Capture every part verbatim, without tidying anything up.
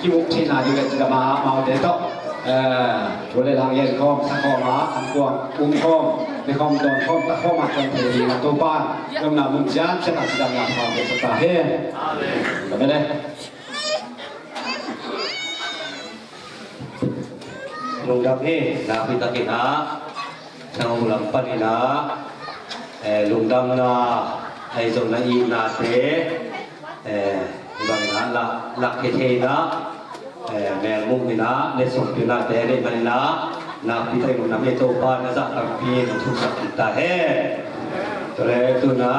Kimuk theihna ding le cidam a amaute tawh, eh, thu le la gen khawm, sa khawm a, an kuang um khawm, ne khawm, dawn khawm, ta khawm a, kan thei ding a Topa in nopna mun ciat ciat a cidamna pha pia sak ta hen. Amen. Ka bia le. Lungdam hi, nakpi takin a, Sangho lam panin a, eh, lungdamna, ahi zongin a itnate, eh, hih bangin a lak, lak theithei-in a, eh, melmuh-in a, letsong pilnate neih manin a, nakpi takin lungdam hi. Topa in a zah tampi in hong thuksak kik ta hen. Tua leh tu-in a,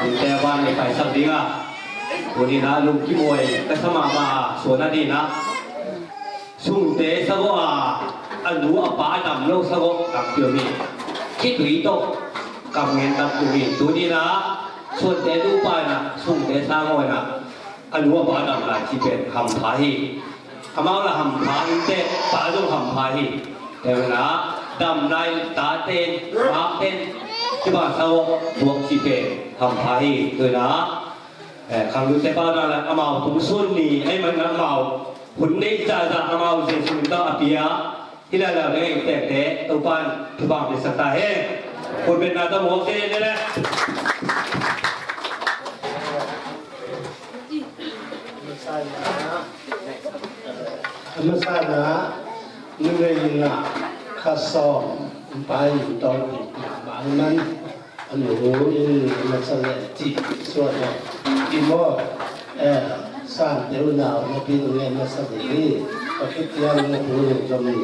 innte a van i paisak ding a, tuni-in a lungkim huai ka sa mahmah a, suan a ding a, sungte sagawh a, a nu a pa a dam lo sagawh tampi om hi. Khitui tawh kam ngen tampi om hi. Tuni-in a, suante nupa in a, sungte sagawh in a, a nu a pa a dam lai cih pen hampha hi. Amau lah hampha in teh, pa zong hampha hi. Tua ahih manin a, dam lai tate in, makte in, hih bang sagawh tuak cih pen hampha hi. Tua ahih manin a, eh, khangluite pau na la amau tung sun ni, ahih manin amau hun neih zahzah amau Jesuh min tawh a pia. Hih lai lau ding a inntekte Topa in thupha pia sak ta hen. Khut beng na tawh mawk se ni le. A masa-in a, numei in a, kha sawm, pai in tawng in, a man. A nu in a masa le cih suak a, i maw, eh, Sangte unau napi nung ngen masa ding hi. Ka khit ciang na pu nung zom ni.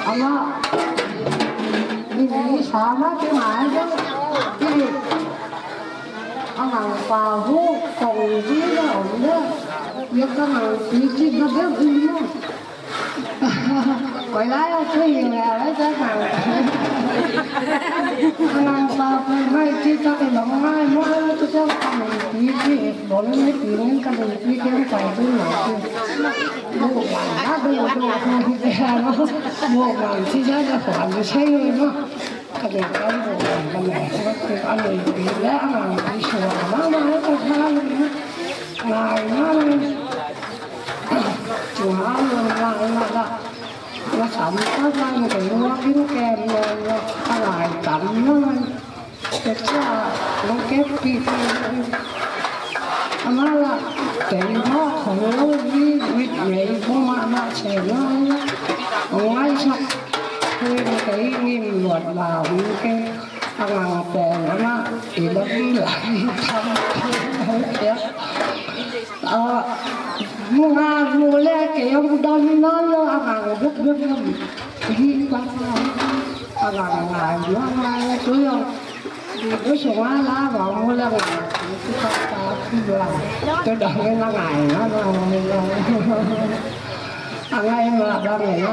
Ama, ni sama ke mai ke. Ama pa hu kong ji na om de. Ya ka ngang pi ji na de. Koi lai a cui yu ya lai ca kang. Anang pa pu mai ci tak i long ngai mo ai tu ca kang pi ci bol ni pi nin ka ding pi kiang kai tu ma ci. Mo wan na du du ko hi te ha no. Mo wan ci ja ja kwan du sai yu no. Ka ding kai mo wan ka mo ko ka pi ka lo pi le anang pi sua ma ma ka ha yu. Ngai ma. Ngai ma ngai ma la. Nga sam ka ngai ma ka lua kin kem lo lo ka ngai tam lo. Ka cia lo kep pi pi. Ama la kei ma khong lo vi vit mei bu ma ma se lo. Ngai sa. Kei ma kei ngim luat la vit kei. A ngang a pawng a ngah i lak i lak i tham. A, mu nga mu le kei hong dam nawn lo a ngang buk buk lo. Hi pa pa a ngang ngai lo a ngai lo tu lo. Hi tu sung a la bang mu le ngai tu pa pa. Tua dang in a ngai na, a ngai mah bang in a,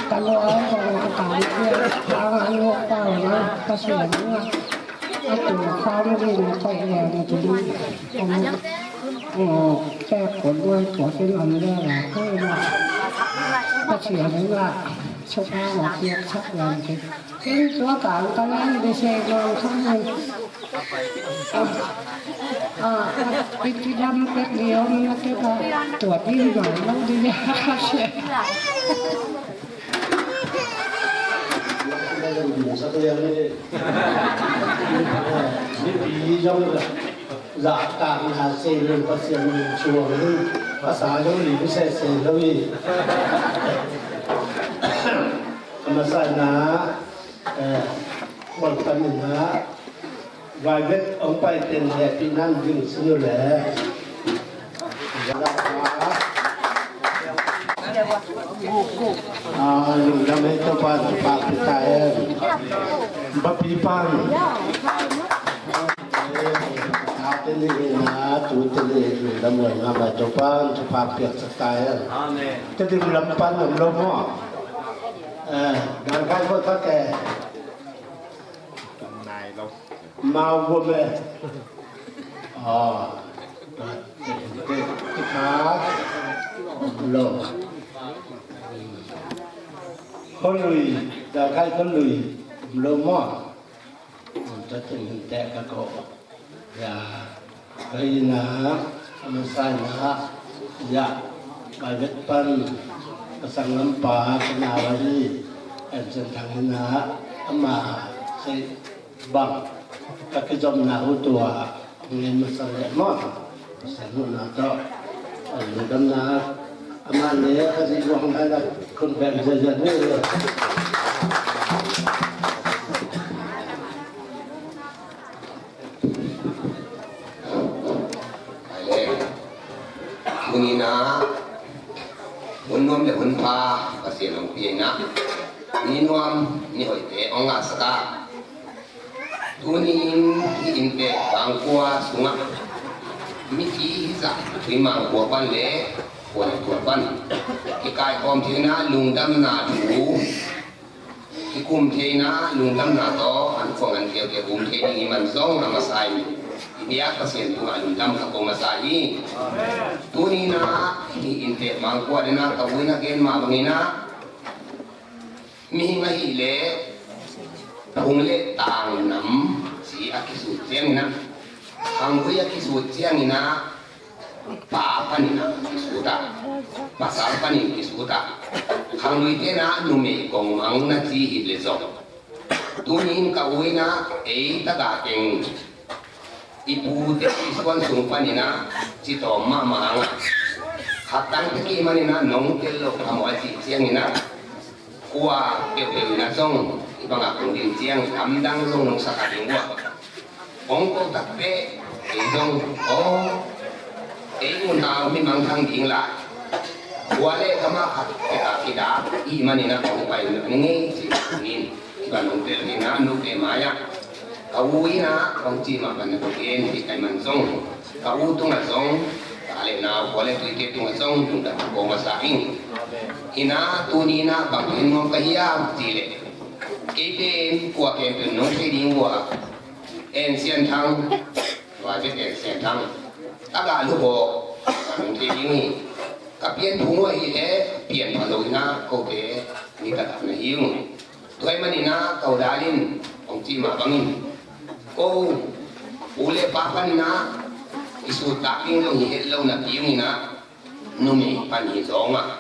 ka lua kong a kan cia, a ngai nuak pau na, ka sia na, a tu kham rin koih lian tu, om, om, tek ko nuai ko sin om le la, ko na, ka sia na, suka ma kiak sak lian ki. Ken tua kang ka ngai de se nong kham rin. Ah, piti dam pek di om na te ka tua di ma lo di ya. Ni pi dam la. Za ta na se lo pa se lo chuang lo. Pa sa lo li se se lo yi. Ka masa na, eh, kual pan na. Vai vet ong pai ten hehpihna in ding sin uh leh. Ah, lungdam ei Topa, Topa pia ta hen. Bapi pan. Tate ni na, tute ni lungdam loi ngam ei Topa, Topa piaksak ta hen. Amen. Tedim lam pan om lo maw. Eh, dan kai ko ta ke. Nai lo. Mau gua me. Ah. Ti kha. Lo. Kho lui, da kai kho lui. Lo mo. Ta tin te ka ko. Ya. Ka ina, a masa ina, ya, ka vet pan, ka sanggampa, ka nau ahi, en sen thang ina, ama, sei bang, ka kizomna uh tua, ngen masa le maw, sen uh na tawh, lungdamna, ama le, ka zi wang hai la, kun ben zia zia ni. Tuni-in ah hun nuam le hun pha Pasian hong pia in ah, ni nuam ni hoihte hong ngahsak a, tuni-in hih inntek Mangkua sungah mithi hizah tui Mangkua pan le Puan Tua pan kikaikhawm thei in ah lungdamna thu kikum thei in ah lungdamna tawh an khuang an keukeu um thei ding i man zong a masa in i biak Pasian tungah lungdam ka ko masa hi. Tuni-in ah hih inntek Mangkua denah ka u in a gen mah bangin ah mihing ahih leh phung le tang nam ci a kisut ciangin ah, khanggui a kisut ciangin ah, pa panin ah kisut ah, pasal panin kisut ah, khangluite in ah numei kong mang na ci hi leh zong, tuni-in ka u in ah ei tagah teng i pute i suan sung panin ah ci tawm mahmah hang ah, khat tang tek i hih manin ah nong tel lo kha maw a cih ciangin ah, kua peuhpeuh in ah zong hih bangah kong din ciang lamdang zong nong sa kha ding uh a, kong ko takte ei zong aw, ei unau mi mangthang ding lai, kua le kama khat peuh a kidak i hih manin ah kong pai ngei ci in, ka nong tel in ah nute mai-ah ka u in ah kong cih mah bangin kong gen hi ka hih man zong, ka u tungah zong, ka le nau kua le tuite tungah zong lungdam kong masa ing. Hi in ah tuni-in ah bang gen nuam ka hiam cih leh, kei pen kua khempeuh nong thei ding uh a, En Sian Thang, Vai Vet En Sian Thang, tagah luk aw, nong thei ding hi. Ka pian phung uh ahih leh pian pha lo in ah kote ni tagah na hi ung. Tua ahih manin ah ka u Dal in hong cih mah bangin, ko pu le pa panin ah i sut tak ding zong hi het lo napi ung in ah, numei pan hi zong ah,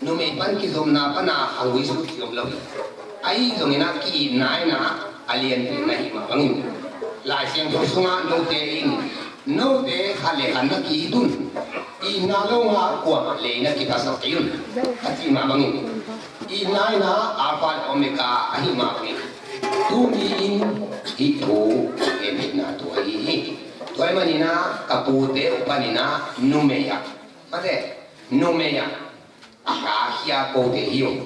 numei pan kizomna pan a khangui sut ci om lo hi. Ahi zongin ah ki-itna in ah a lianpen na hih mah bangin, Lai Siangtho sungah note in note khat le khat na ki-it un, itna lo ngah kuamah lei na kiphasak kei un, a cih mah bangin, itna in ah Alpha le Omega ahih mah bangin, tuni-in hih thu gen theihna thu ahi hi. Tua ahih manin ah ka pute uh panin ah numei ah, mate, numei ah a kakhia kote hi ung.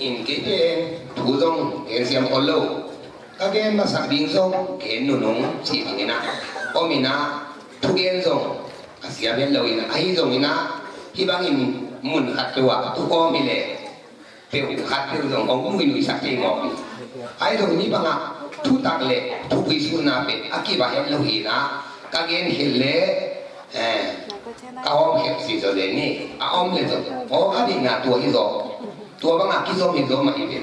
In kei pen thu zong gen siam khol lo, ka gen masak ding zong gen nunung ci ding in ah, om in ah, thugen zong a siam het lo in ah, ahi zong in ah, hih bangin mun khat peuh ah thu kawm hi leh peuh khat peuh zong hong nuinuisak thei mawk hi. Ahi zong hih bangah thutak le thupui suhna pen a kiva het lo hi in ah, ka gen khelh le, eh, ka hawm khelh si zaw le ni, a om le zong aw, a dihna tua hi zaw. Tua bangah kizom hi zaw mah hi ve.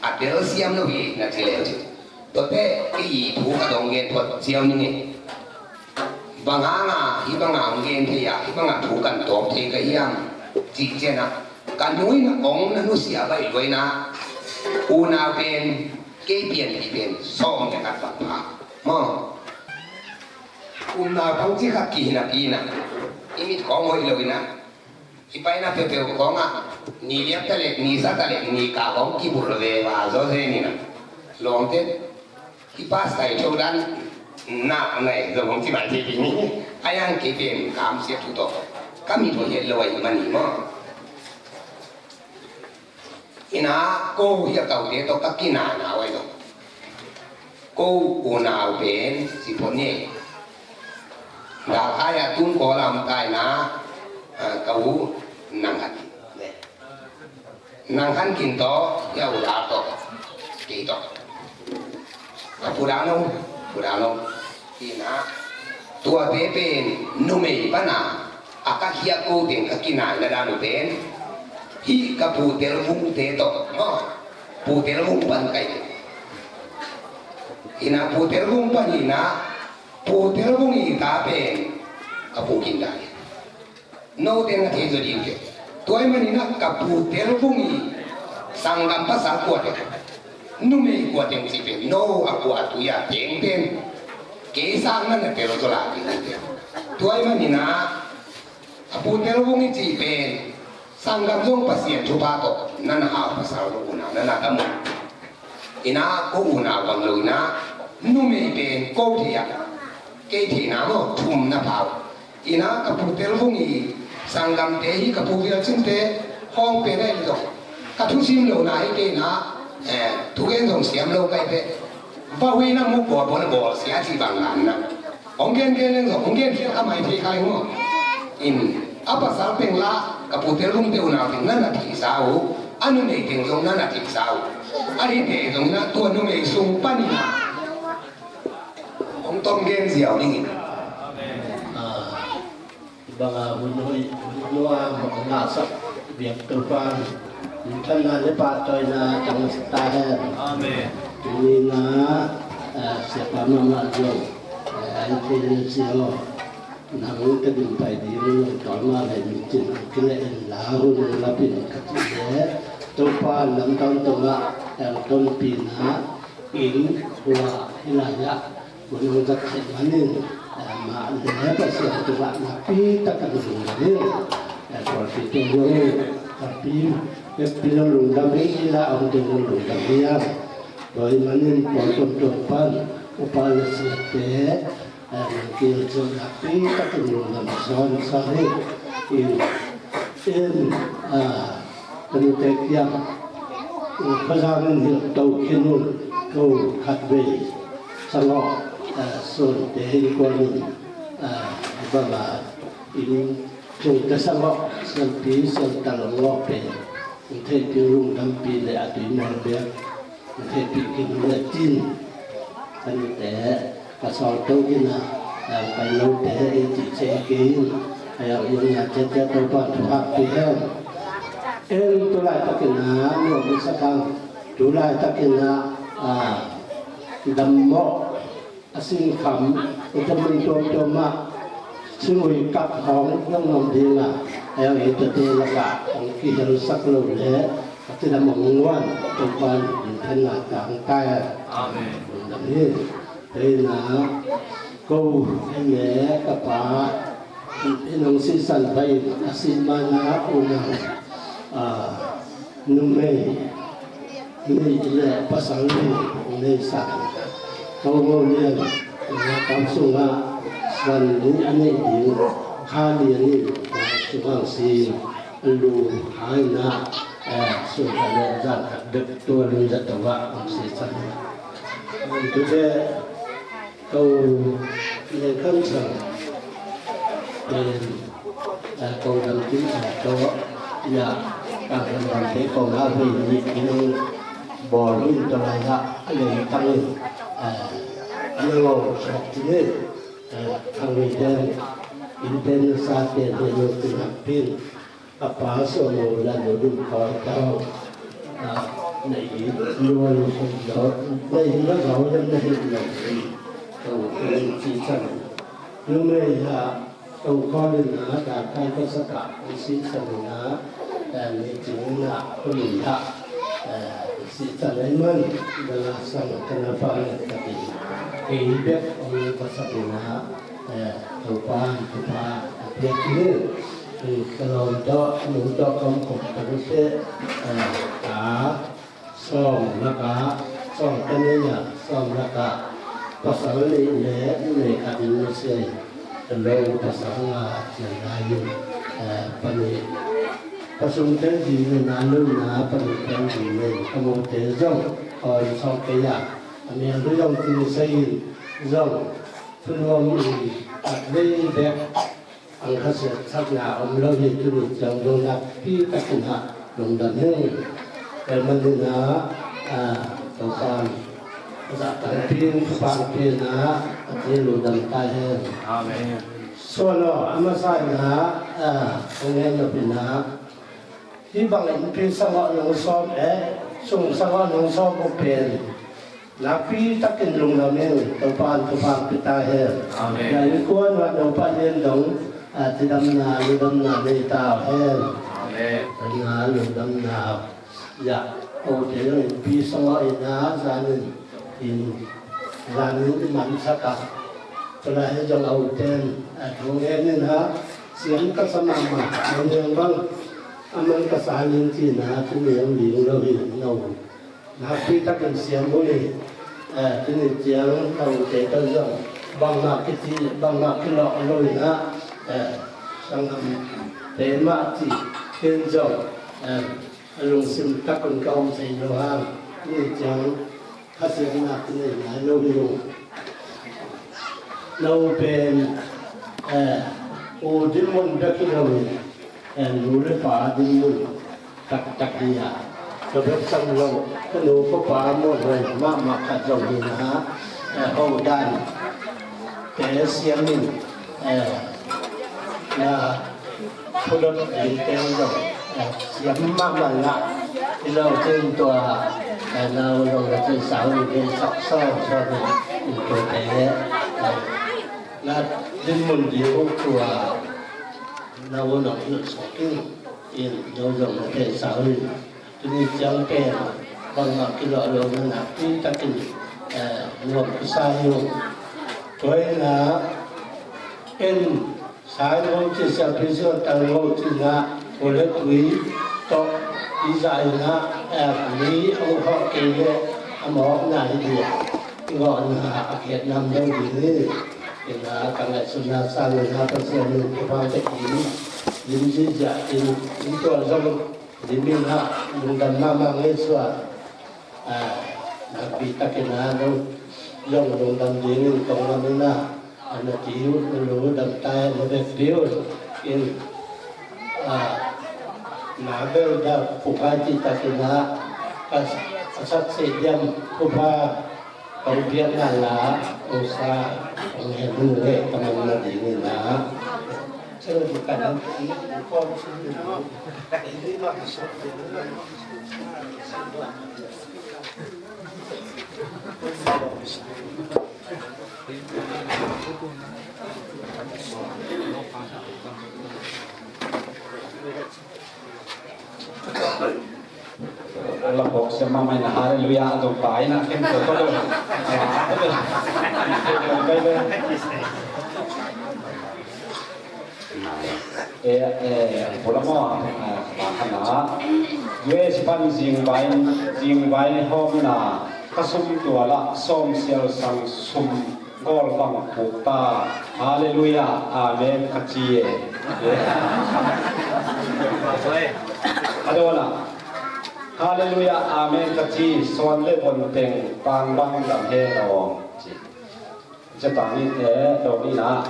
A telsiam lo hi na ci le uh ci. Tuate kei i thu ka dong gen thuat ziau ning e. Bang hanga hih bangah hong gen thei a, hih bangah thu kan tawp thei ka hiam cih ciangin ah, ka nu in ah hong na nusia baih lua in ah, unau pen kei pianpih pen sawm le khat bang pha maw. Kum naupang ci khat kihi napi in ah, i mit khawng hoih lo in ah, i paina peuhpeuh khawngah ni liap ta leh, ni sa ta leh, ni kah khawng kibulh ve va zaw zen in ah, lawmte, i pastor i thodan nak nai zong hong ci mai thei ding hi. A yang kei pen kamsiat thu tawh ka mit hoih het lo ahih man hi maw. Ina ko hi a kaute tawh ka kinai na uh ahi zong, ko unau pen ci phot ni. Dalkhai ah tun Kawl a om ta in ah, ah, ka u Nang Han, Nang Han Kin tawh, hi a u Dar tawh, kei tawh. Ka Pu Dang Nong, Pu Dang Nong. Ina, tuate pen numei pana a ka khiak ko teng ka kinaina dan uh pen, hih ka Pu Tel Vung te tawh maw, Pu Tel Vung pan kai teng. Ina, Pu Tel Vung pan ina, Pu Tel Vung i ta pen ka Pu Kin Dai. Note na thei zaw ding uh teh. Tua ahih manin ah ka Pu Tel Vung i sanggam pasal kua teng, numei kua teng cih pen no a kua tui a teng pen kei sang na na tel zaw lai ding uh teh. Tua ahih manin ah a Pu Tel Vung i cih pen sanggam zong Pasian thupha tawh na na hau pasal lo, unau na na tam uh. Ina ko unau bang lo ina, numei pen ko thei a, kei theihna maw thum na pha uh. Ina ka Pu Tel Vung i sanggamte hi, ka Pu Vial Cin te hong pen ahi zong, ka thusim lohna hi kei na, eh, thugen zong siam lo kai te. Vahui na muk bawl bawl na bawl sia ci bang nan na. Hong gen gen leng zong, hong gen khial kha mai thei kha leng maw. In a pasal teng la, ka Pu Tel Vung te unau teng na na theihsa uh, a numei teng zong na na theihsa uh. A hite zong na tua numei sung panin ah hong tom gen ziau ding hi. Ah, banga hun hoih, hun nuam hong ngahsak biak Topa in, minthanna le pahtawina tangsak ta hen. Amen. Tuni-in ah, eh, siapa mahmah zong, eh, ai thei le siau. Nang ka ding pai ding lungtawm mah leh micin a kileh in la hun lapin ka cih leh Topa lamdang tungah tangtonpina in hua hi lai-ah hun hong zat theih manin, eh, mah le Pasian tungah nakpi takin lungdam ing. Eh, pawlpite zong in nakpi, nakpi lo lungdam ing, i la om ding lo lungdam ing. Tua ahih manin pawl tuamtuam pan upa le siate, eh, kilcian nakpi takin lungdam sawnsawn hi. In, in, ah, ka nute kiang, eh, Khuazang in hilh to khin un, ko khatvei sangawh, eh, Suante innkuan in, eh, bang a in Cungte sangawh, Siampi Siamtal hong awk pen, hong theihpih lungdampi le a tui mawl bek hong theihpih khin un le cin. Ka nute, ka sawlto in a, a pai lote ei cih ciah kei in, a yau in a ciahciah Topa thupha pia hen. En tu laitakin a, nuam i sak ang, tu laitakin a, a, dammawh a singkham, i ta mun tuamtuam ah singui kap hong nongnom ding a, a yau i tate lakah hong kihelsak lo le a cidam hong nguan Topa in minthanna tang ta hen. Amen. Lungdam hi. Tei na ko le ka pa in hong sihsan pai a sih mana unau, a, numei nih le pasal nih nei sa. Ko Ngo Lian, na kam sungah san nih a neih ding, kha nih a neih sungah si lu hai na, Sungkhat le zan khat bek tua lungzat tawh ah om si cang. Tute ko Lian Kham Sang pen ko dam kim a tawh ya ka dam dam te ko ngah vei ni in bawl in tawh lai ah a lei tang in a lei ngawh suak cin in thang vei ten in ten sa ten he lo tin hak pin. A pa suan lo la lo dum khawl tau. Na i nuan lo na i na gau lam na hi lo. Ko ko ci chan. Numei ha ko khawl in na da kai ko sa ka si chan na. Ni cing na ko ni ha. Si chan ai man da la sang ka na fa na ka ti. Ei bek ong ko sa na. Topa in thupha a piak hi. Ka lawm tawh nu tawh ka om khop tak uh teh, ka sawm lakah, sawm ka nei a, sawm lakah pasal nih le numei khat in nusia in, ka lo pasal nga cian lai in, panih pasung tel ding in a lo na panih tel ding in ka mote zong ka om sawm kei a, a mial zong tuni sa in zong thunuam in at vei bek ang khasiat sakna om lo hi. Tuni ciang dong nakpi takin ah lungdam hi. Kei manin ah Topa'n a zah tampi in thupha pia in ah a ci lungdam ta hen. Amen. Suan aw, a masa in ah kong ngen nop in ah Hih bang innpi sangawh nong sawm eh, sung sangawh nong sawm uh pen nakpi takin lungdam ing. Topa in thupha pia ta hen. Amen. Na innkuan uh ah Topa in dong cidamna, lungdamna nei ta hen. Amen. Na lungdamna ya, kote zong innpi sangawh in ah zanin in zanin i mansak a, tulai hi zong a uten a thu ngen in ah siam ka sa mahmah. A niang bang a man ka sa ning ci in ah thu niang ding lo hi. No nakpi takin siam uh hi. Tuni ciang a ute ka zong bangmah kici bangmah kilawh lo in ah sangam te mah ci in zong a lungsim takun ka om thei lo hang. Tuni ciang khasiatna kinei nai lo hi lo. No pen u dinmun bek hi lo hi. Nu le pa dinmun taktak hi a, ka bek sam lo ka nu ka pa muanhuai mahmah khat zong hi na. Ho dan te siam in na Phulot ding teng zong siam mahmah ngah hi lo cin tua nau zong na cin sau in ding sak sawn sawn in tuate na dinmun ding uh tua nau nong hilh suak in in nau zong na cin sau in Tuni ciang pen bangmah kilawh lo na nakpi takin nuam kisa hi uh. Tua hi na en sai lo ci siapi siaw tal lo ci na tua le tui tawh i zah hi na mi a uh hawh kei le a mawkna hi dih. I ngawhna a khiat nam lo ding hi. Hi na ka ngaihsutna sang hi na Pasian min ka vang tek ding. Lim ziahziah in in tua zong Lim in ah lungdam mahmah ngei suah. Nakpi takin ah no zong lungdam dingin kong lam in ah na ti uh na lungdam tai na vekpi uh in na bel dah phukai cih takin ah ka sak seh diam phupa Kong piakna la kong sa kong hen nu le ka man nadingin ah La phawk siam mahmah in, halleluiah, a zong pa in a khen ko ko lo. Eh, eh, pula maw, eh, pa khan a U S pan zingvai, zingvai hawm in a ka sum tua lah sawm sial sang sum Gawl bang puk ta. Halleluiah. Amen ka ci e. A dawn ah Halleluiah, amen ka ci. Sawn le von teng pang bang dam hen aw ci. Cia tang in e, dawng in ah.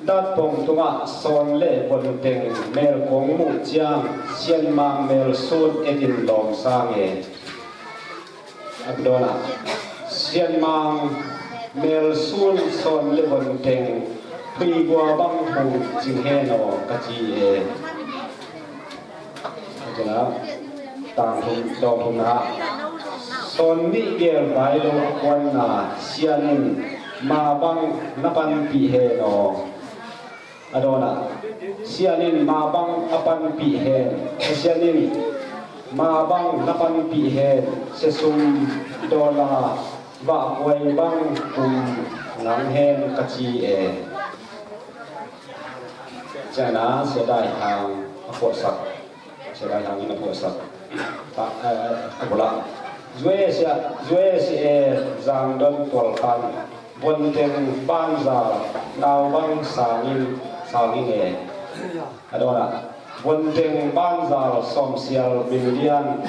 Datpong tungah sawn le von teng mel kong muh ciang Sianmang mel sun ekin lawm sang e. A dawn ah, Sianmang mel sun sawn le von teng phuigua bang hong cing hen aw ka ci e. A dawn ah, tang thum, dawng thumna ah, sawn nih gel vai lo a kuanna Sian in ma bang na panpih hen aw. A dawn ah, Sian in ma bang a panpih hen, Sian in ma bang na panpih hen, sia sum, dollar, vahkuai bang kum nang hen ka ci e. Ciangin ah Sia Dai Hang a phuahsak. Sia Dai Hang in a phuahsak. Ta, eh, a bula. U S A, U S A Zangdon tualpan. Von teng banzal nau bang sang in, sang in e. A dawn ah, von teng banzal sawmsial billion.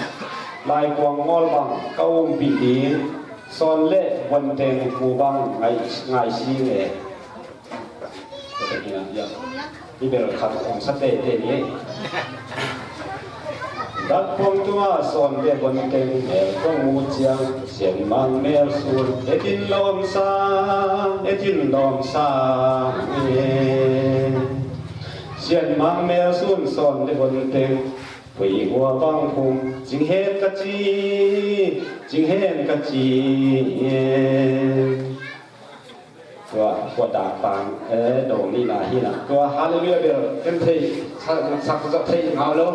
Laikuang ngawl bang ka umpih ding. Sawn le von teng pu bang ngai, ngai sing e. Tua takin ah, ya. I bel khat hong sa teitei ni. Datpong tungah sawn le von teng mel kong muh ciang Sianmang mel sun ekin lawm sang, ekin lawm sang e. Sianmang mel sun sawn le von teng phuigua bang hong cing hen ka ci, cing hen ka ci e. Tua, tua dak tang, eh, dawng nihna hi na. Tua Halleluiah bel ken thei, sak, sak, sak thei ngau lo.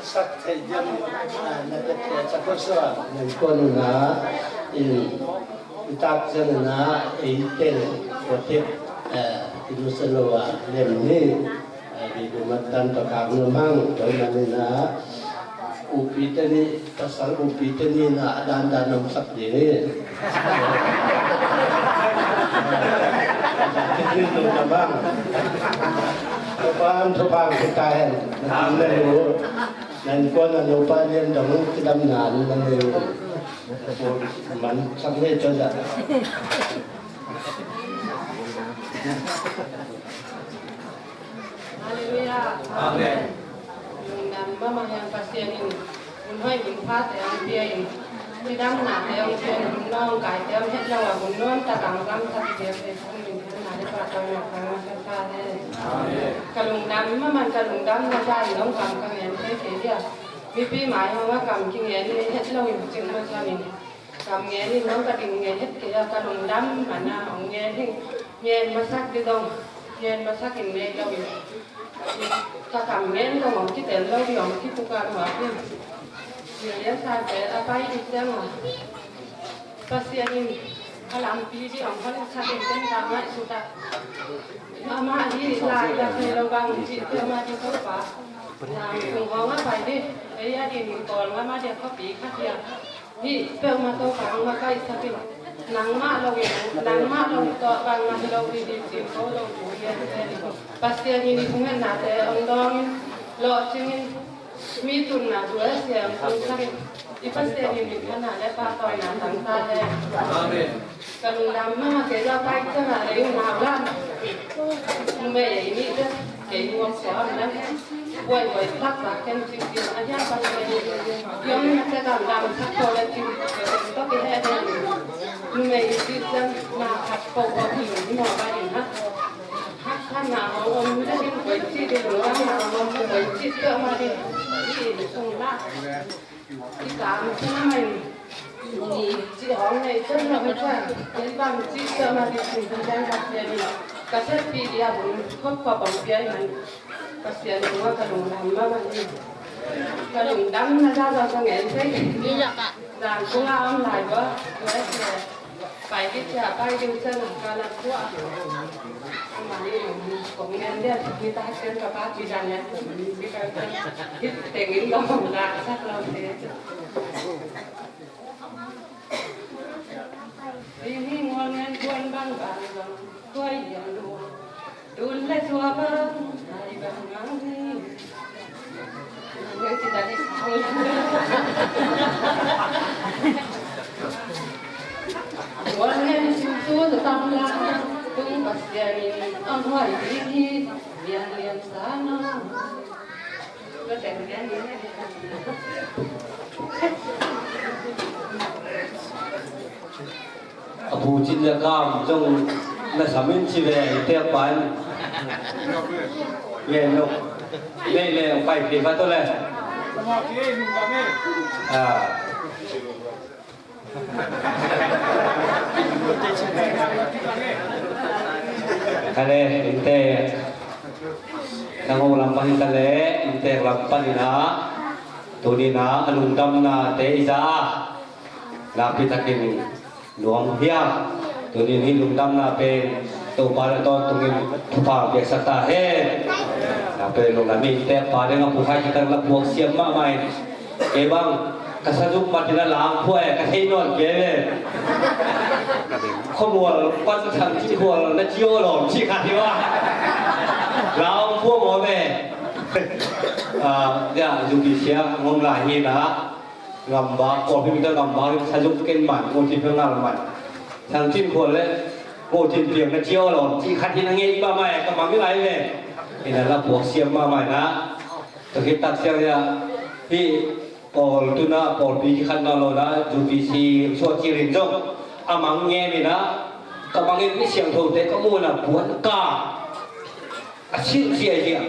Sak thei diam, ah, na te te, sak ko sa. Nan ko nu na, in, i tak sa na, i ken, ko te, eh, i nu sa lo a, lem ni. Adi dumat tan pakak nuam hang, tua ahih manin ah, upite ni, pasal upite ni na a dandan omsak ding hi. Thupha, thupha, thupha, thupha hen. Amen. Nan kuan a nupa lian dong kidam nan nan. Man sak le tua za. Halleluiah. Amen. Lungdam mahmah hi ing. Pasian in hun hoih hun phate hong pia in, cidamnate hong pia in, hun nawngkaite hong het lo a, hun nuamtak a hong gamtat ciat te, hun min hong na le pahtawina hong na sa ta hen. Amen. Ka lungdam mahmah, ka lungdamna za in hong kam ka ngen thei kei dia. Mipi mai hong a kam kingen in het lo in cing masa in. Kam ngen in hong ka ding ngen het kei a, ka lungdam mana hong ngen hi. Ngen masak ding dong, ngen masak in nei lo in. Ka kam ngen dong hong kitel lo ding hong kipuk a nuam hi. Million Sangtel a pai ding ciang a, Pasian in a lampi ding hong hon sak in ken ka ngaihsut a. Amah hi lai la thei lo bang cih peuhmah ding Topa. Zan sung hong a pai ding, ei a ding in Kawl ngam a ding khuapi khat hi a. Hih peuhmah Topa hong makaihsak in, nangmah lo in, nangmah lo tawh bangmah hi lo hi ding cih ko lo ding hi a. Pasian in i thungetnate hong dawng in, lawhcing in, mi tunna thu a siang hong sak in, i Pasian in minthanna le pahtawina tang ta hen. Amen. Ka lungdam mahmah kei zong pai ciangah lei nau lam. Numei ei nih bek kei nuam kua am leng. Buaibuai taktak ken cing cing a hiam Pasian in. Hiam na cia gam lam sak ko le cing. Ka ken tawh kiheh den. Numei i cih ciang na khat ko ko hi ni maw ba in ha. Haksa na hong om le cing koi cih ding lungdam na hong om koi cih ciang ma ding. Hi in sung la. I kam cina mai ni. Ci hong nei cun na hong cun. Ken bang ci cun ma di cin cun cun ka sia ni. Ka set pi dia hun khop khop hong pia i man. Ka sia ni wa ka lungdam ma ma ni. Ka lungdam na za za ka ngen thei. Ni la ka. Zan kung a om lai wa. Wa sia. Pai ding cia, pai ding cia na ka na tua. Ama ni kong ngen dia, ni ta ken ka pa ci dan ya. Ni ka ken. Hih teng in ka hong la sak lo te. Hih ni ngol ngen buan bang bang bang. Tua i ya lu. A bu cin le kam zong na sam in ci ve, i tek pa in. Ngen lo. Nei le pai phi fa to le. Ah. Ka le, innte. Nang ong lam pan ka le, innte lam pan ina. Tuni na, a lungdamna te i za. Nakpi takin nuam hiam. Tuni ni lungdamna pen Topa le tawntungin thupha piaksak ta hen. Na pen lungdam in tek pa ding a pu khai kitan la puak siam mahmah in. Kei bang ka sa zuk mat in a lang phuai ka thei nawn kei ve. Khuamual pan thang ci khual na ci aw lawm ci khat hi wa. Lang phuak maw ve. Ah, ya, zu pi sia ngom lai hi na. Ngam ba, ko pi mi ta ngam ba, sa zuk ken man, ko ci pe ngal man. Thang cin khual le, ko cin piang na ci aw lawm ci khat hi na ngei ba mai, ka mang hi lai ve. Ina la puak siam mahmah na. Tua khit tak siang ya, hi, pawltu na, pawlpi khat na lo na, zu pi si, suak ci rin zong. A mang nge mi na, ka mang in mi siangthote ka mu na, puan ka. A silh sia sia.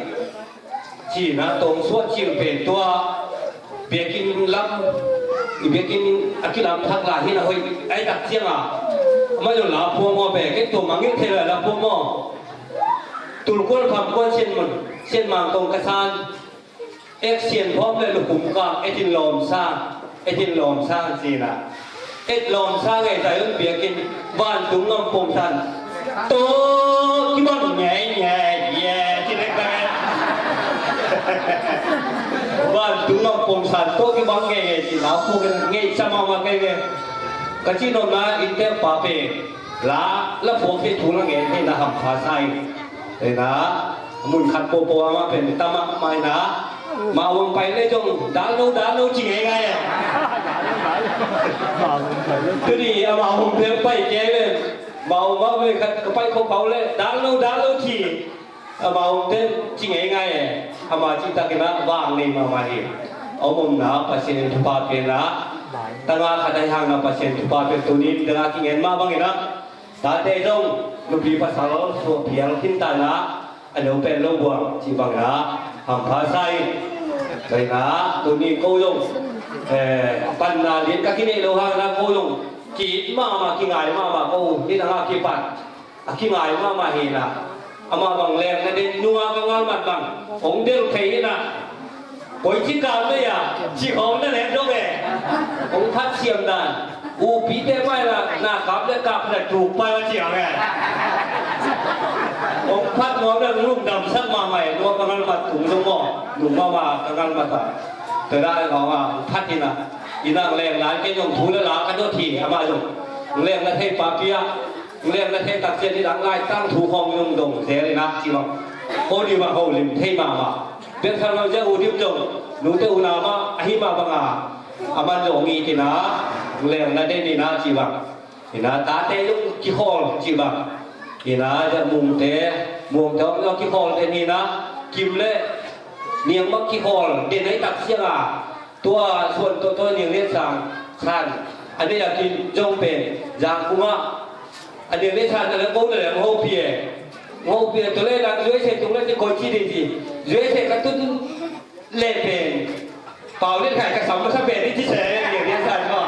Ci na tawng suak cil pen tua. Biakinn lam, i biakinn a kilam thak la hi na hoih. Ai tak ciang a. Amah zong la phuak maw pe, ken tua mang in thei la la phuak maw. Tulkual kham kual sian man, sian mang tawng ka san. Ek sian phawm le lukhum kang, et in lawm sang, et in lawm sang ci na. Et lawm sang ei zai un biakinn, vantung ngam pom san. To kibang ngei ngei ye, ci le ka. Vantung ngam pom san, to kibang ngei ngei ci na, pu ngei sa ma ma ngei ngei. Ka ci nop na, innte pa pe. La, la phuak thei thu la ngen thei na hampha sa in. Thei na, mun khat popo a mah pen tam a mah in na. Mawang pai le zong, dal lo, dal lo ci ngei ngei e. Tuni a Mawang pen pai kei le. Mawang mah mun khat ka pai khop khau le, dal lo, dal lo ci. Amah om ten ci ngei ngei e. Amah cih takin a vang nei mahmah hi. A om omna Pasian in thupha piakna. Tanga khat ahi hangna Pasian thupha piak tunin tanga kingen mah bangin a. Tate zong nupi pasal suah phial khin ta na. A neu pen lo buang cih bangin a. Hampha sa in. Tua in a tuni ko zong. Eh, panna lian ka kinei lo hangin a ko zong. Ki-it mahmah kingai mahmah ko. Ni tanga kipat. A kingai mahmah hi na. Amah bang leng na den nunga ka ngal mat bang hong del thei hi na. Koi ci kal mei a ci hong na leng dong e. Hong phat siam dan. Upite mai la na kap le kap na tuk pai wa ci hong e. Hong phat nuam le lungdam sak mahmah e. Nua ka ngal mat tung dong maw. Nung mahmah ka ngal mat a. Tua dan hong a hong phat hi na. I nang leng lai ke nong thu le la ka dot hi. Amah zong leng na thei pa pia. Leng na thei tak cian i dang lai tang thu khawng i nung dong zel in a ci bang. Ko ni bang ho lim thei mahmah. Biakthang lo zia u dim zong nute u na mah ahi mah bang a. A man zong i tina leng na den in a ci bang. Ina tate zong kikhawl ci bang. Ina zia mungte mungte om zong kikhawl den ina kim le niang bang kikhawl den ahi tak ciang a. Tua suan tua tua ning le sang khan a nei a kin zong pen zang kuma a ning le sang na le ko na le ngo pie ngo pie tua le lang U S A tung le ti koi ci di ti U S A ka tun le pen pau le khai ka sam ma sa pen ni ti se ning le sang ko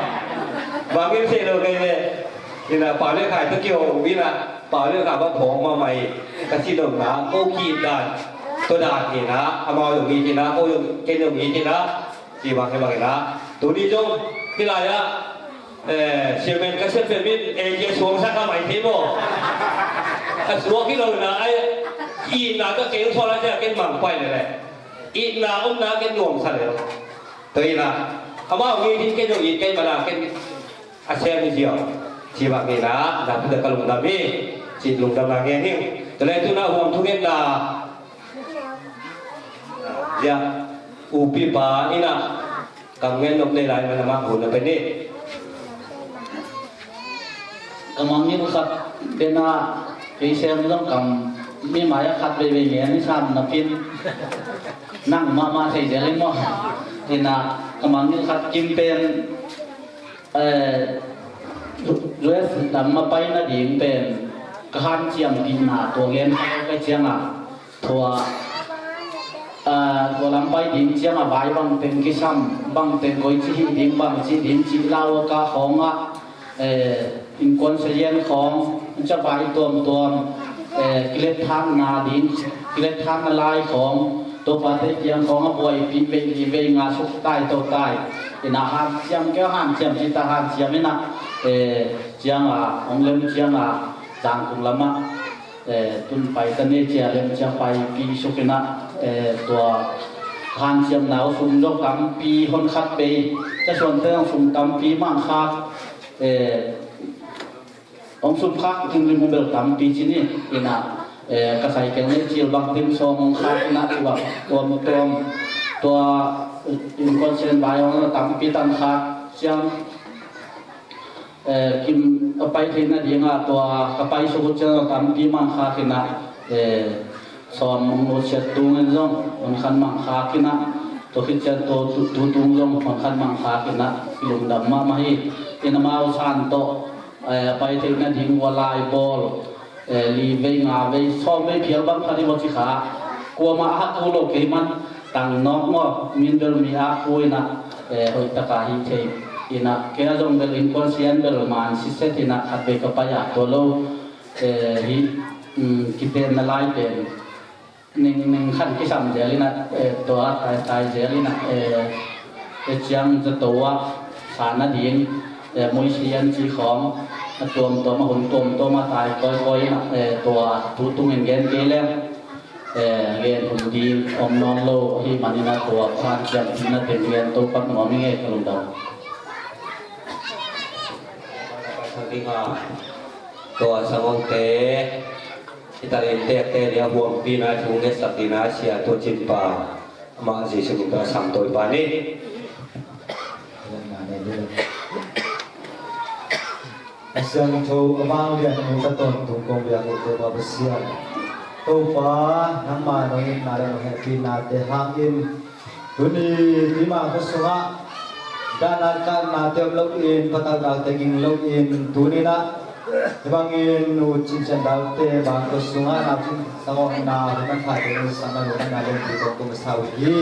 ba ngin se lo kai le ina pau le khai ta kio ina pau le khai ba phong ma mai ka ci dong na ko ki dan tua dan ina a ma yong ina ko yong ken yong ina Ci bang hi bang ina. Tuni zong hih lai-ah, eh, siamen ka siamen in ei a suang sa ka mai thei maw? A suak hi lo ina ai itna ka keng sual a cia ken mang pai lele. Itna omna ken nuam sa lele. Tua ina. Amau ngi din ken zong it kei mana ken A sem hi ziau. Ci bang hi na, na pu da ka lungdam hi. Ci lungdam na ngen hi. Lai tuna huam thungetna, ya, upipa ina kam ngen nop nei lai man amah hun a pe ni. Ka mangngilh khat pen a, kei sem zong kam mi mai-ah khat veivei ngen i sam napi-in nang mahmah thei zel in maw. Ina, ka mangngilh khat kim pen, eh, U S lam a pai nading pen ka hanciampihna tua gen ka ciangah, tua, ah, tua lam pai ding ciangah vai bangteng kisam, bangteng koici hih ding, bangci ding cih lau a ka khawngah, eh, innkuan sazian khawng, ca vai tuamtuam, eh, kilet thakna ding, kilet thakna lai khawng, Topa te kiang khawng a buaipih vei li vei nga suk tai to tai. Ina hanciam kei hanciam cita hanciam ina, eh, ciangah hong lem ciangah Zangkung lamah, eh, tun pai ta ni cia lem ciang paipih suk ina, eh, tua hanciamna uh sum zong tampi honkhat bei, ca suante zong sum tampi mangkhak, eh, hong sum khak ringring uh bel tampi ci ni ina, eh, ka cycle nei cil bang tim sawm hong khak ina, tua tuamtuam tua innkuan sen vai hong tampi tan khak ciang, eh, kim ka pai theihna dingah tua ka pai suk uh ciang tampi mangkhak ina, eh, sawm mong lo siat tungin zong honkhat mangkhak ina, tua khit ciang tua tu, tu tung zong honkhat mangkhak ina, kilungdam mahmah hi. Ina mau san tawh, eh, pai theihna ding ua lai bawl, eh, li vei nga vei sawm vei phial bang khat i maw ci kha. Kuamah a hak uh lo kei man tang nawk maw, min bel mi a khu ina, eh, hoih taka hi thei ina, kei a zong bel innkuan sian bel man siset ina khat vei ka pai a tua lo, eh, hi, um, kitenna lai pen ning, ning khan kisam zel ina, eh, tua tai, tai zel ina, eh, eh, ciang zato ah sa nading, eh, muisian ci khawng a tuamtuam a hun tuamtuam a tai kawikawi ina, eh, tua tu tungin gen kei leng, eh, gen hun ding om nawn lo hi manina tua khan ciang tina teng gen to pak nuam i ngei ka lungdam. Tua sangongte i talin tekte nih a huampina thu ngetsak dina sia tua cinpa amah Jesu min tawh a sam tawipa ni. A siangtho a vanglian a nungta tawntung kong biak uh Topa Pasian, Topa nangma nong itna le nong hehpihnate hangin tuni tima khua sungah dahna kahna te om loin, pataunak te ging loin, tuninah hibangin U Cin Sian Dau te bangkua sungah nau cin sangawkna human phate nung sangna nung na lempi kong kum sau hi.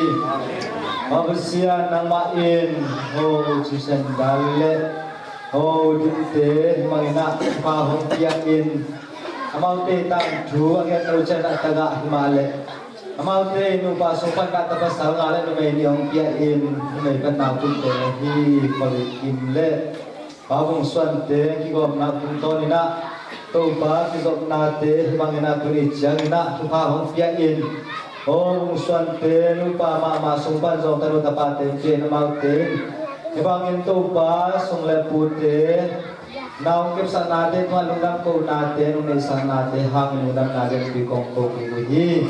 Mabasian nangmah in ho U Cin Sian Dau le ho dingte himanginah pa hong piakin amaute tangthu a ngiat lo cianah tagah himahleh amaute nupa sung panna tapasal nga le numei nih hong piakin numei panna pumte hi. Covid kim le Pa Vung Suante kigawmna tungtawninah Topa kizopnate himanginah tuni cianginah thupha hong piakin Pa Vung Suante nupa mahmah sung pan zawng tanu tapate piakin amaute in hibangin Topa sung le pute na hong kepsaknate tungah lungdam kohnate nong neihsaknate hangin lungdamna lianpi kong ko kik uh hi.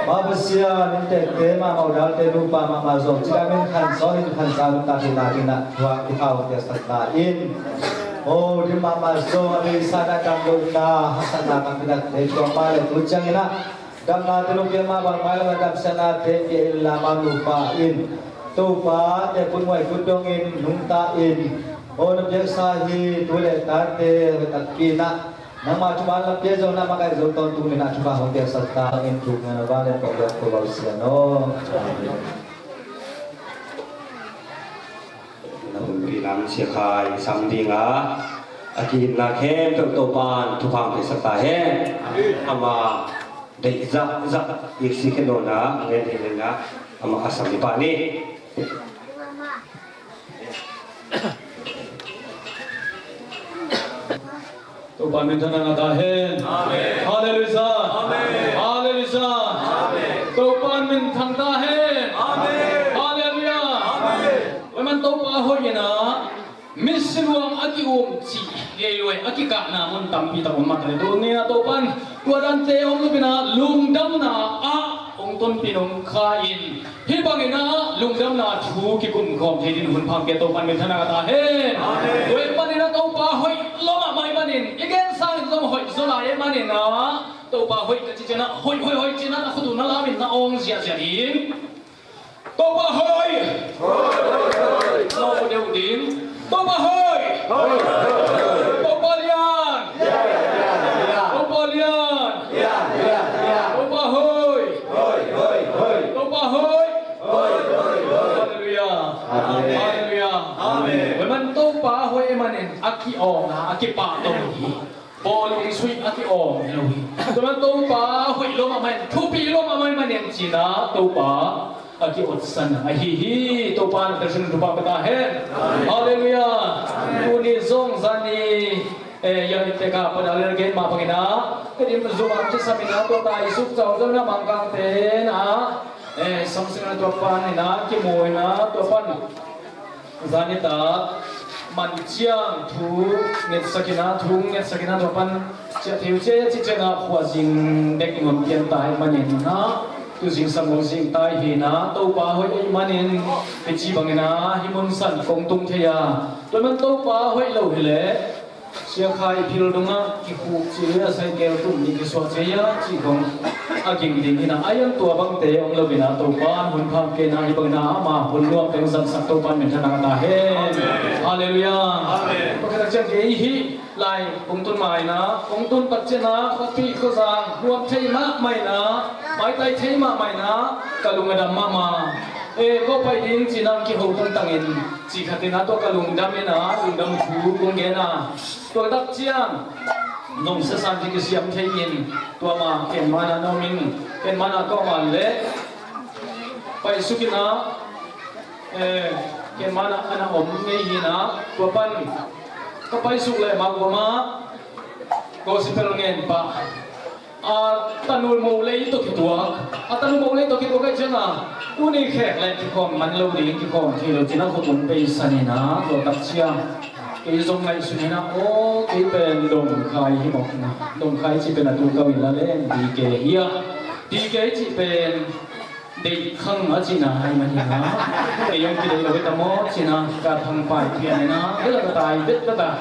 Pa Pasian inntekte mahmah udalte nupa mahmah zawng cidam in khansawn in khansa lungta thei nakinah thuak i hau piaksak ta in. O dim mahmah zawng a beisan a damlohna haksatna tampi takte thuak pa le tu cianginah damnate lungkiat mah bang mailam a damsiatnate pia inla amau nupa in Topa teput muaiput dongin nungta in aw na piaksa hi. Tu le tate hoih takpi inah nangma thuman lam pia zong na makaih zo tawntung inah thupha hong piaksak ta in thuk ngan a vang le pawh biak ko bau sian aw. Na hunpi lam siakhai sam dinga a kihinna khempeuh Topan thupha hong piaksak ta hen. Ama deih zahzah iksi khe nona ngen hi nena ama a sam i pa ni. Topa min thang ta hen. Amen. Hallelujah. Amen. Hallelujah. Amen. Topa min thang ta hen. Amen. Hallelujah. Amen. Oi man Topa hoih inah Misi luang a ki-um cih, gei luai a kikahna mun tampi tak om mah ta leh, tuni-in ah Topa'n tua dante om lo-in ah lungdamna ah hong tonpih nung kha in, hih bangin ah lungdamna thu kikum khawm thei dingin hun pha ing. Topa'n minthanna ngah ta hen. Amen. Tua ahih manin ah Topa hoih lua mahmah ahih manin, i gen sangin zong hoih zaw lai ahih manin ah, Topa hoih ka cih ciangin ah, hoih, hoih, hoih ci-in ah na khut uh na lam in na awng ziahziah ding. Topa hoih. Hoih, hoih, hoih. Mawh deuh ding. Topa hoih. Hoih, hoih, hoih. Topa lian. Lian, lian, lian. Topa lian. Lian, lian, lian. Topa hoih. Hoih, hoih, hoih. Topa hoih. Hoih, hoih, hoih. Halleluiah. Amen. Halleluiah. Amen. Tua ahih manin Topa hoih ahih manin a ki-awng a, a kipahtawi hi. Bawlung sui a ki-awng hi lo hi. Tua ahih manin Topa hoih lua mahmah in, thupi lua mahmah ahih manin ci-in ah Topa a ki-otsan ahi hi. Topa na telsiam thupha pia ta hen. Halleluiah. Tuni zong zani, eh, yang tek a pada lel gen mah bangin ah, Tedim zum a kisam in ah, tua tai suk cau zong na Mangkangte in ah, eh, samsing na tua pan in ah, kimu in ah, tua pan zan nitak man ciang thu ngetsak in ah, thu ngetsak in ah, tua pan ciah thei uh ci, cih ciangin ah khuazing bek nuam pian ta ahih manin ah, tu zingsang lo zing ta hi in ah, Topa hoih ahih manin, hih ci bangin ah hih mun san kong tung thei a. Tua ahih manin Topa hoih lo hi leh, Sia Khai Phil dongah kikhuk ci a, cycle tum nih kisuah ci a, cih khong a ging ding hi in ah, a ian tua bangte om lo-in ah, Topa'n hun pha ing. Hih bangin ah ama hun nuam teng zansak Topa'n minthanna ngah ta hen. Halleluiah. Amen. Tua khit tak ciang kei hih lai kong tun ma in ah, kong tun tak ciang ah, khuapi khuazang nuam thei mahmah in ah, maitai thei mahmah in ah, ka lung a dam mahmah. Eh, ko pai ding ci-in ah kiho tangtang in, cih khat in ah tua ka lungdam in ah, lungdam thu kong gen a. Tua tak ciang nong sasan ci kisiam thei in, tua ma ken ma-in ah na om in, ken ma-in ah ka om a leh, paisuk in ah, eh, ken ma-in ah a na om ngei hi in ah, tua pan ka paisuk leh Mauvam ah gospel ngen pah. A tanu Molei tawh kituak. A tanu Molei tawh kituak ahih ciangin ah, tuni khek leh kikhawm man lo ding, kikhawm thei lo ci-in ah khut hong peisan in ah, tua tak ciang kei zong ngaihsun in ah, aw, kei pen Dongkhai hi mawk na. Dongkhai cih pen a tu kau in la leng D K hi a. D K cih pen deih khang a cihna ahih manin ah, kei zong kideih lo hi ta maw ci-in ah, ka thangpai pian in ah, bel a ka tai vet vet a,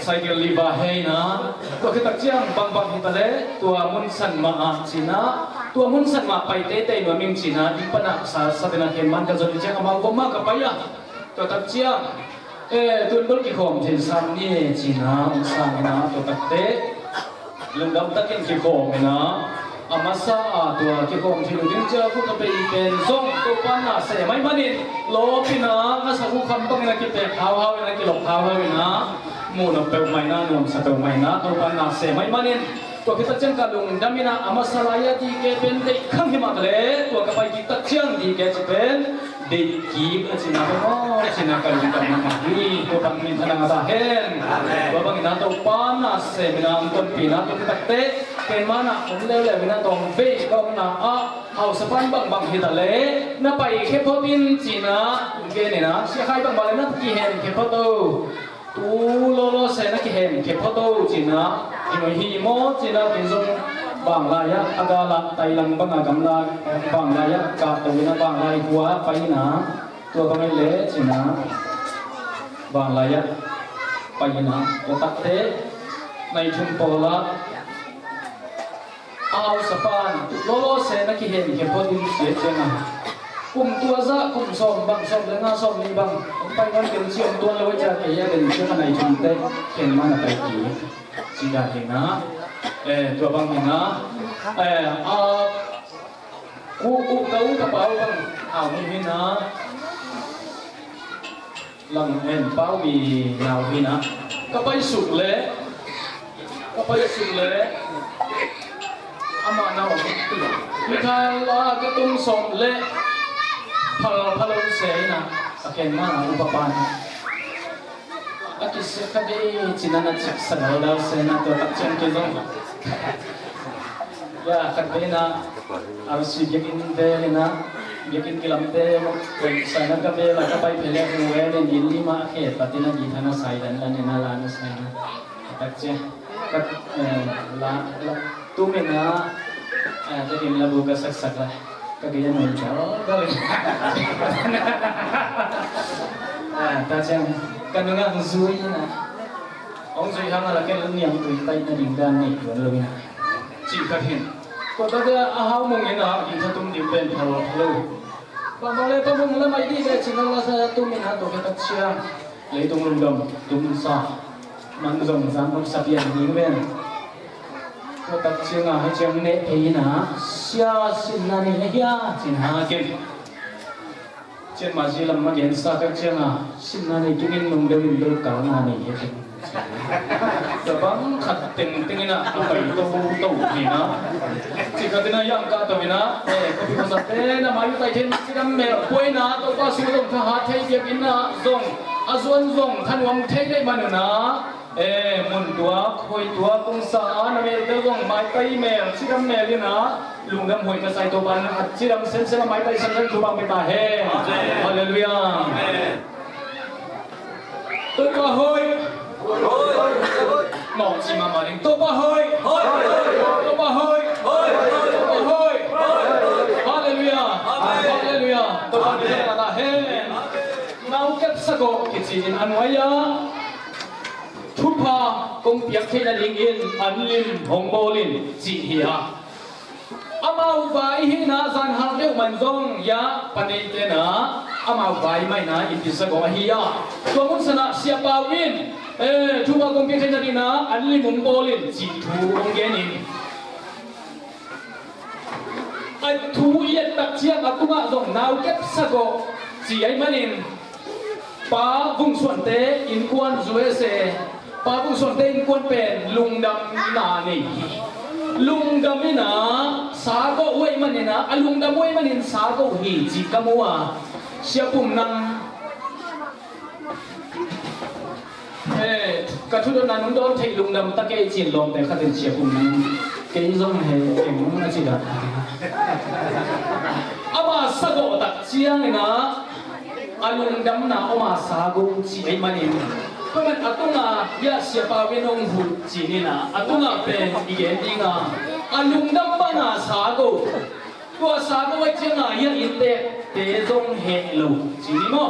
cycle liva hei in ah, tua khit tak ciang bangbang hi ta leh, tua mun san mah ah ci-in ah, tua mun san mah pai teitei nuam ing ci-in ah, inn pan ah sa sat in ah, ken ma-in ka zon ciang a Mauvam ah ka pai a. Tua tak ciang, eh, tun bel kikhawm thei sam ni e ci-in ah hong sang in ah, tua tak teh lungdam takin kikhawm in ah, a masa a tua kikhawm thei lo ding ci-a khut a pia pen zong Topa'n na sem ahih manin, lawp in ah, a sak uh kham bangin a kipek hauhau in ah, kilok hauhau in ah, muh nop peuhmah in ah, nuamsa peuhmah in ah, Topa'n na sem ahih manin, tua khit tak ciang ka lungdam in ah, a masa lai-a D K pen deih khang hi mah ta leh, tua ka pai kik tak ciang D K cih pen deih kik a cihna pen aw, cihna ka lungdam mahmah hi. Topa'n minthanna ngah ta hen. Amen. Tua bangin ah Topa'n na sem in ah hong tonpih in ah, tua khit tak teh ken ma-in ah om leuleu in ah, tawm vei ka omna ah hausapa'n bangbang hi ta leh na paikhia phot in ci-in ah hong gen in ah, Sia Khai bangbang leh na kihemkhia phot o. Tu lawlawse na kihemkhia phot o ci-in ah, hi maw, hi maw ci-in ah, ken zong vanglai-ah, a gal ah tailang bang a gamla, vanglai-ah kahto in ah, vanglai hua pai in ah, tua bang ahih leh ci-in ah, vanglai-ah pai in ah, tua tak teh nai thum pawl ah, a hausapa'n lawlawse na kihemkhia phot in ci-a ciangin, kum tua zah, kum sawm bang, sawm leh nga, sawm nih bang hong pai nawn kei un ci, hong tuan lo ahih ciang kei a den ciang a nai thum teh ken ma-in a pai kik ci dan hi in ah. Eh, tua bang hi in ah, eh, a, u, u, ka u ka pa uh bang, a, mi hi in ah. Lang en pau mi nau hi in ah. Ka paisuk leh, ka paisuk leh, amah na om. Mithal a ka tung sawm leh, phal phal lo se in ah, a ken ma-in ah upa pa'n, a kisia kha dei ci-in ah na cik sa daldal se in ah, tua tak ciang kei zong, ya, khat vei in ah, R C biakinn vel in ah, Biakinn kilamte, saina ka bel a ka pai phelek nu en in inn lim ah a khe patin a githa na sai dan dan in a la na saina. Takcia ka, eh, la, la, tu min a, eh, ka din la bu ka saksak la ka gei a nun cha ka le. Ah, ta ciang ka nunga zui na. Hong zui hang a la ken niam tui tai na ding dan nei tuan lo ina. Ci ka hin. Ko ta dia a hau mong ina githa tum ding pen phal lo. Bang bang le pa mong la mai di le cin la sa tum ina to ke takcia. Leitung lungdam tumsa man zong zan nopsa pian ding ven. Ko tak cianga hei ciang neh thei ina sia sinna nei na hia cin ha ken. Cian ma zi lam ma gensa tak cianga sinna nei kingin lungdam in bel kalna nei he ken. Tabang khat tengteng ina a pai to to ina. Ci khat ina yang ka to ina. Eh, kopi ko sa te na mayu tai thei ma ci dam mel poi na to pa su dong tha ha thei biak ina zong. A zuan zong thanuam thei dei manuna. Eh, mun tuak, hoi tuak, kungsa, na mel tel zong, maitai mel, cidam mel ina, lungdam hoi ka sai to ban, a cidam semsem a maitai semsem thu bang peta he. Halleluiah. Topa hoi. Mawng ci mama ding. Topa hoi. Topa hoi. Topa hoi. Halleluiah. Halleluiah. Topa hoi. Nau kep sago kici in a nuai a. Thupha kong piak theih nadingin an lim hong bawl in cih hi a. Amau vai hi na zanhal deuh man zong ya paneite na amau vai mai na in tisa kong ahi a. Tua mun sana Sia Pau in, eh, thupha kong piak theih nadingin an lim hong bawl in cih thu hong gen in. A thu i et tak ciang a tungah zong nau kep sagawh ci ahi manin Pa Vung Suante innkuan U S A, Pa Vung Suante innkuan pen lungdamna nei hi. Lungdam ina sagawh uh ahi manin a lungdam uh ahi manin sagawh hi ci ka mu a. Sia Pum Nang Eh, ka thudotna nong dawn theih lungdam ta kei cin lawmte khatin Sia Pum Nang kei zong he keng a ci dah. Ama sagawh tak ciangin a lungdamna om a sagawh ci ahi manin. Tua man a tunga bia Sia Pau in hong huh cin ina a tunga pen i gen dinga a lungdam banga sagawh. Tua sagawh ahi cianga hia inntekte zong heh lo ci ni maw?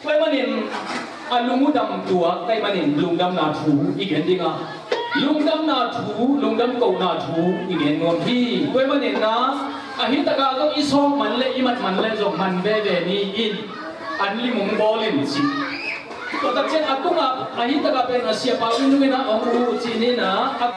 Tua ahih manin a lung uh dam tuak ahih manin lungdamna thu i gen dinga lungdamna thu lungdam kohna thu i gen nuam hi. Tua ahih manin na a hi taka zong i sawk man le i mat man le zong man veve ni in an lim hong bawl in ci. Tua tak ciang a tunga a hi taka pen a Sia Pau in nung ina hong uh ci ni na a